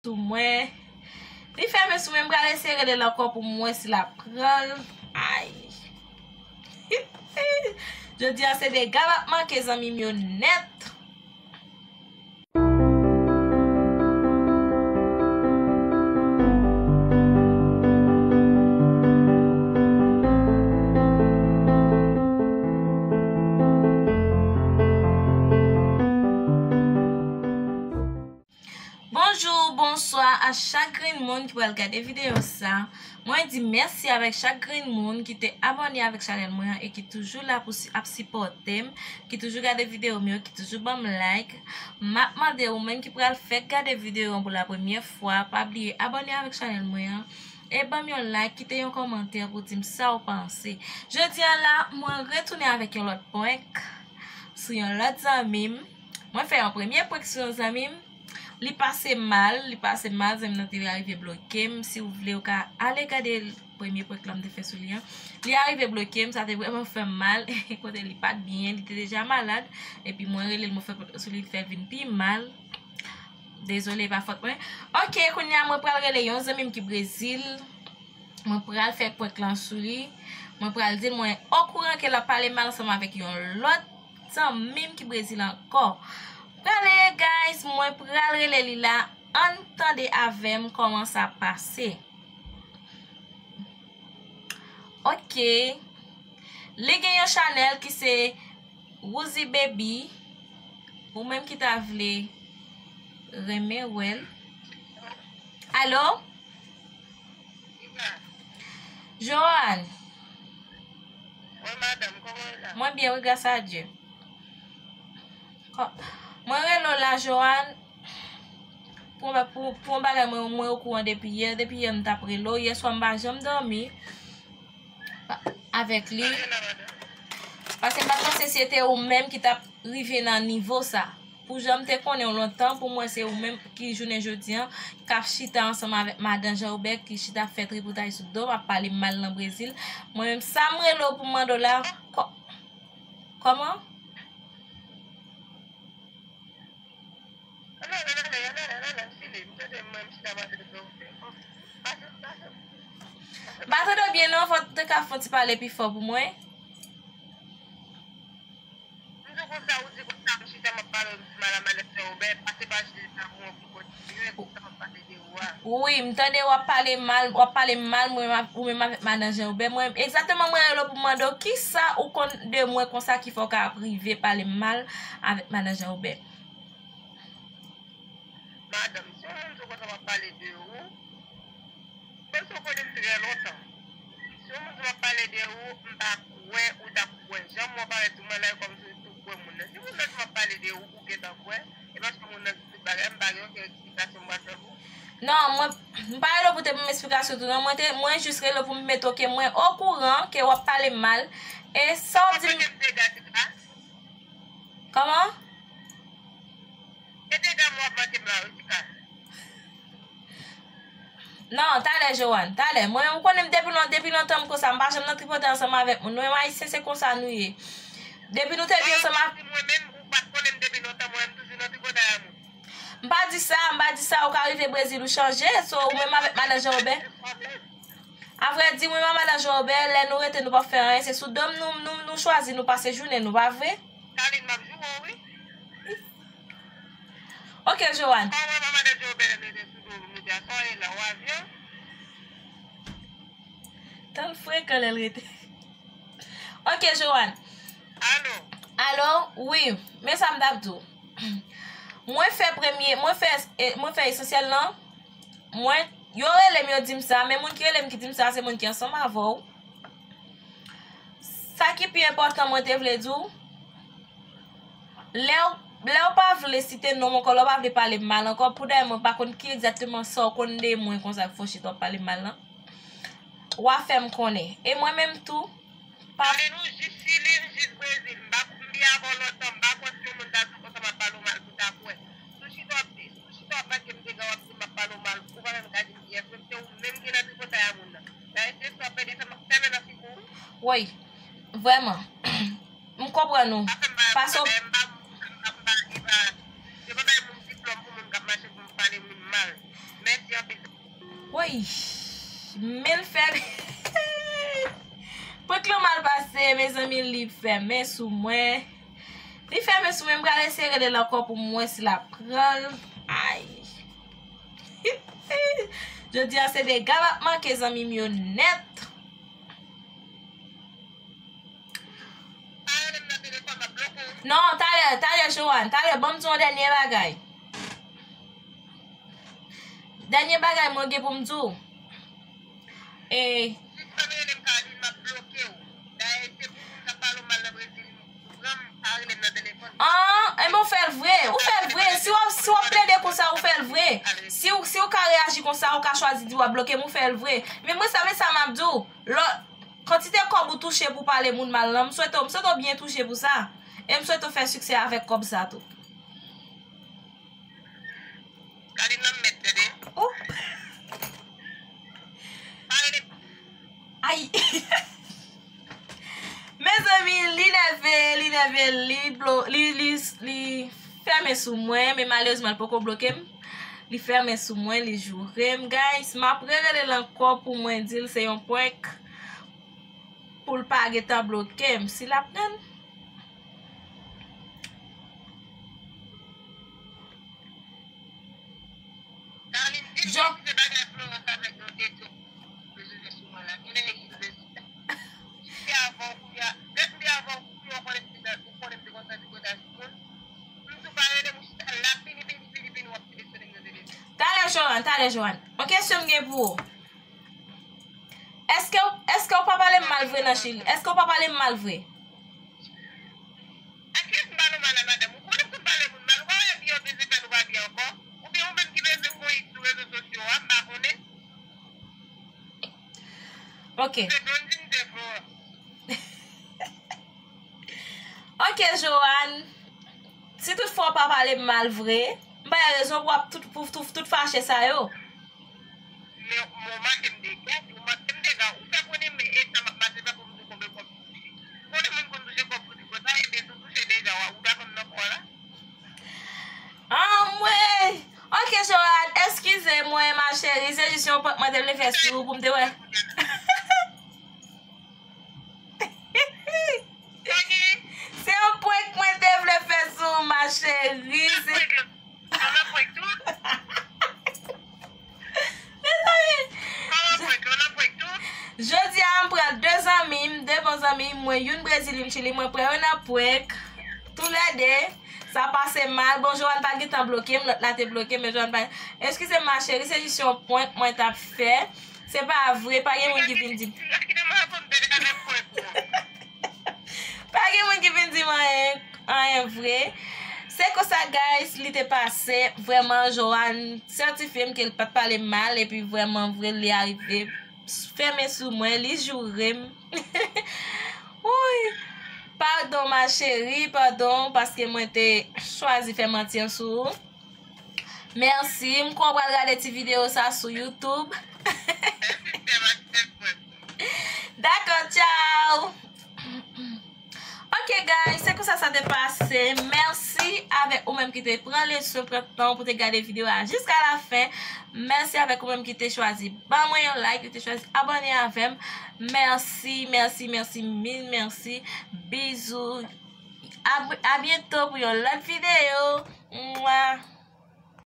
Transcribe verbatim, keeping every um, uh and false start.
sou mwen. Li fèmen sou mwen, m pral eseye rele l ankò pou m wè si l ap pran l. Ay. Jodi a se dega m ap manke zanmi m yo nèt. Bonjou, bonswa a chak grenn moun ki pral gade videyo sa. Mwen di mèsi avèk chak grenn moun ki te abòne avèk chanèl mwen an e ki toujou la pou si- ap sipòte m, ki toujou gade videyo m yo, ki toujou ban m like. M ap mande ou menm ki pral fèk gade videyo an pou la premyè fwa, pa bliye abòne avèk chanèl mwen an e ban m yon like, kite yon kòmantè pou di m sa w panse. Jodi a la, mwen retounen avèk yon lòt prank sou yon lòt zanmi m. Mwen fè yon premye prank sou yon zanmi m. Li pase mal, li pase mal, zanmi nan te arive bloke m. Si w vle, ou ka ale gade premye prank la m te fè sou li an. Li arive bloke m, sa te vrèman fè m mal. Kote li pa t byen, li te deja malad. Epi mwen rele l, mwen fè prank sou li, li fè l vin pi mal. Dezole, pa fòt mwen. Ok, kounye a mwen pral rele yon zanmi m ki Brezil. Mwen pral fè prank lan sou li. Mwen pral di l mwen okouran ke l ap pale mal ansanm avèk yon lòt zanmi m ki Brezil ankò. Prale, guys, mwen pral rele li la. Ann tande avè m kòman sa pase. Ok. Li gen yon chanèl ki se Woozy Baby. Ou menm ki ta vle renmen wè l. Alo? Joanne. Wi, madanm, kòman w ye la? Mwen byen, wi, gras a Dye. Kò- Mwen rele w la, Joanne, pou, pou, pou yon bagay mwen, mwen okouran depi yè. Depi yè, m t ap rele w. Yèswa, m pa janm dòmi avèk li. Sa gen la, madanm? Paske m pa t panse se te ou menm ki t ap rive nan nivo sa. Pou jan m te konnen w lontan, pou mwen se ou menm ki jounen jodi an k ap chita ansanm avèk madan Jan Obè, ki chita ap fè tripotay sou do m, ap pale m mal nan Brezil. Mwen menm, sa m rele w pou m mande w la, kò- kòman? M pa tande w byen non, fò w te ka fè yon ti pale pi fò pou mwen. M di konsa, ou di konsa, m chita, m ap pale mal a madan Jan Obè, pase pa jis la pou mwen pou kontinye, konsa m ap pale de ou a. Wi, m tande w ap pale mal, w ap pale mal, mwen, m ap- ou menm avèk madan Jan Obè. Mwen, egzakteman, mwen rele w pou m mande w, kisa ou konn de mwen konsa ki fè w ka ap rive pale mal avèk madan Jan Obè? Madanm, si yon moun di w konsa m ap pale de ou, paske w konnen m trè lontan. Si yon moun di m ap pale de ou, m pa kwè ou t ap kwè. Jan m wè w parèt sou mwen la, e kòmsi ou tou kwè moun nan. Si moun nan di m ap pale de ou, ou gentan kwè, e paske moun nan di tout bagay, m pa gen okenn eksplikasyon m pral fè pou ou. Non, mwen, m pa rele w pou te pou m eksplikasyon tou, non. Mwen te, mwen jis rele w pou m mete w ke mwen okouran ke w ap pale m mal. E sa w ap di m. Kòman? Se dega m w ap manke m la, wi, Tika. Non, talè, Joanne, talè. Mwen menm, ou konnen m depi lon-, depi lontan m konsa, m pa janm nan tripotay ansanm avèk moun. Nou menm Ayisyen, se konsa nou ye. Depi nou te vin ansanm avèk. Mwen menm, ou pa t konnen m depi lontan, mwen menm toujou nan tripotay a moun. M pa di sa, m pa di sa, ou ka rive Brezil, ou chanje, so ou menm avèk madan Jan Obè. Avrèdi, mwen menm madan Jan Obè, lè nou rete, nou p ap fè anyen, se sou do m nou, nou, nou chwazi, nou pase jounen nou, pa vre? Kalin, m ap joure w, wi. Ok, Joanne. Kòman manman de Joe Biden rete sou do nou, nou te asòye la, ou avyon? Tan frekan lè l rete. Ok, Joanne. Alo. Alo, wi. Men sa m t ap di w. Mwen fè premye, mwen fè, eh, mwen fè esansyèl lan. Mwen, yo rele m, yo di m sa, men moun ki rele m ki di m sa, se moun ki ansanm avè w. Sa ki pi enpòtan, mwen te vle di w, lè w, lè w pa vle site non m ankò, lè w pa vle pale m mal ankò, poudayè mwen pa konn ki egzakteman sa w konn de mwen konsa k fè w chita w ap pale m mal lan. W a fè m konnen. E mwen menm tou, pa. Pale nou jis Chili, jis Brezil. M pa, m byen avè w lontan, m pa kwè si yon moun ta di w konsa m ap pale w mal pou ta kwè. Si w chita w ap di, si w chita w ap manke m dega w ap di m ap pale w mal, ou pa menm ka di m kiyès, menm se ou menm ki nan tripotay a moun nan. Dayè, si w ap pede sa, m ap fèmen nan figi w. Woy, vrèman. M konprann ou. Paske w. M pa, m pa, m pa, e pa, se pa bay moun diplòm pou moun k ap mache pou m pale moun mal. Oy, men l fè. Prank lan mal pase, mezanmi, li fèmen sou mwen. Li fèmen sou mwen, m pral eseye rele l ankò pou m wè si l ap pran l. Ay. Jodi a se dega m ap manke zanmi m yo nèt. Non, talè, talè, Joanne, talè, ban m di w yon dènye bagay. Dènye bagay mwen gen pou m di w. E. Sispann rele m, Carline, m ap bloke w. Dayè, se pou moun k ap pale w mal nan Brezil, ou pran m, pa rele m nan telefòn. An, enben, ou fè l vre, ou fè l vre. Si w ap, si w ap plede konsa, ou fè l vre. Si w, si w ka reyaji konsa, ou ka chwazi di w ap bloke m, ou fè l vre. Men mwen sa, men sa m ap di w. Lò, kantite kòb ou touche pou pale moun mal lan, m swete w, m swete w byen touche pou sa. E m swete w fè siksè avèk kòb sa tou. Gade nan mèt, tande. Ou. Pale de. Ay. Mezanmi, li nève, li nève, li blo, li, li, li fèmen sou mwen, men malerezman, li poko bloke m. Li fèmen sou mwen, li joure m, guys. M ap rerele l ankò pou mwen di l se yon prank. Pou l pa gentan bloke m. Si l ap pran l. Carline, di m si se bagay Florence avèk yon etyo bezwen fè sou mwen la. Genlè e ki bezwen fè. Depi avan w kounye a, depi avan w kounye a, ou konnen m te, ou konnen m te konn santi pwotèj moun. M tou pa rele m, ou chita la, pini, pini, pini, pini, w ap telefonnen m nan telefòn. Talè, Joanne, talè, Joanne. Yon kesyon m gen pou ou. Èske, èske w pa pale m mal vre nan Chili? Èske w pa pale m mal vre? Ak kiyès m pale w mal la, madanm? Ou konnen m konn pale moun mal. Ou pa wè byen yo bezwen fè nou pa byen ankò? Oubyen ou menm ki bezwen koyik sou rezo sosyo a, m pa konnen. Ok. Se Blondine de Florence. Ok, Joanne. Si toutfwa w pa pale m mal vre, m pa gen rezon pou w ap tout, pou, pou tout fache sa yo. Men, men w make m dega, ou make m dega, ou fè konnen men eta m ap mache tankou m di konbyen kòb m touche. Ou konnen moun konn touche kòb pou di konsa, ebyen si w touche dega, w a, ou ta konn nan kò la. Anmwey! Ok, Joanne, eskize mwen, ma chérie, se jis yon prank mwen te vle fè sou ou pou m te wè. Se yon prank mwen te vle fè sou ou, ma chérie. Se Mezanmi, jodi a, m pran de zanmi m, de bon zanmi m, mwen, youn Brezil, youn Chili, mwen pran yo nan prank. Toulède, sa pase mal. Bon, Joanne pa t gentan bloke m, lòt la te bloke m, men Joanne pa. Eskize m, ma chérie, se jis yon prank mwen t ap fè. Se pa vre, pa gen moun ki vin di m. Pa gen moun ki vin di m anyen, anyen vre. Se konsa, guys, li te pase. Vrèman, Joanne sètifye m ke l pa t pale m mal, epi vrèman vre, li arive fèmen sou mwen, li joure m. Wouyy! Padon, ma chérie, padon, paske mwen te chwazi fè manti an sou ou. Mèsi, m kwè w pral gade ti videyo sa sou YouTube. Dakò, tchaw! Ok, guys, se konsa sa te pase. Mèsi avèk ou menm ki te pran leson, pran tan pou te gade videyo a jiska la fen. Mèsi avèk ou menm ki te chwazi ban mwen yon like, ki te chwazi abòne avè m. Mèsi, mèsi, mèsi, mil mèsi. Bizou. A, a byento pou yon lòt videyo. Mwa.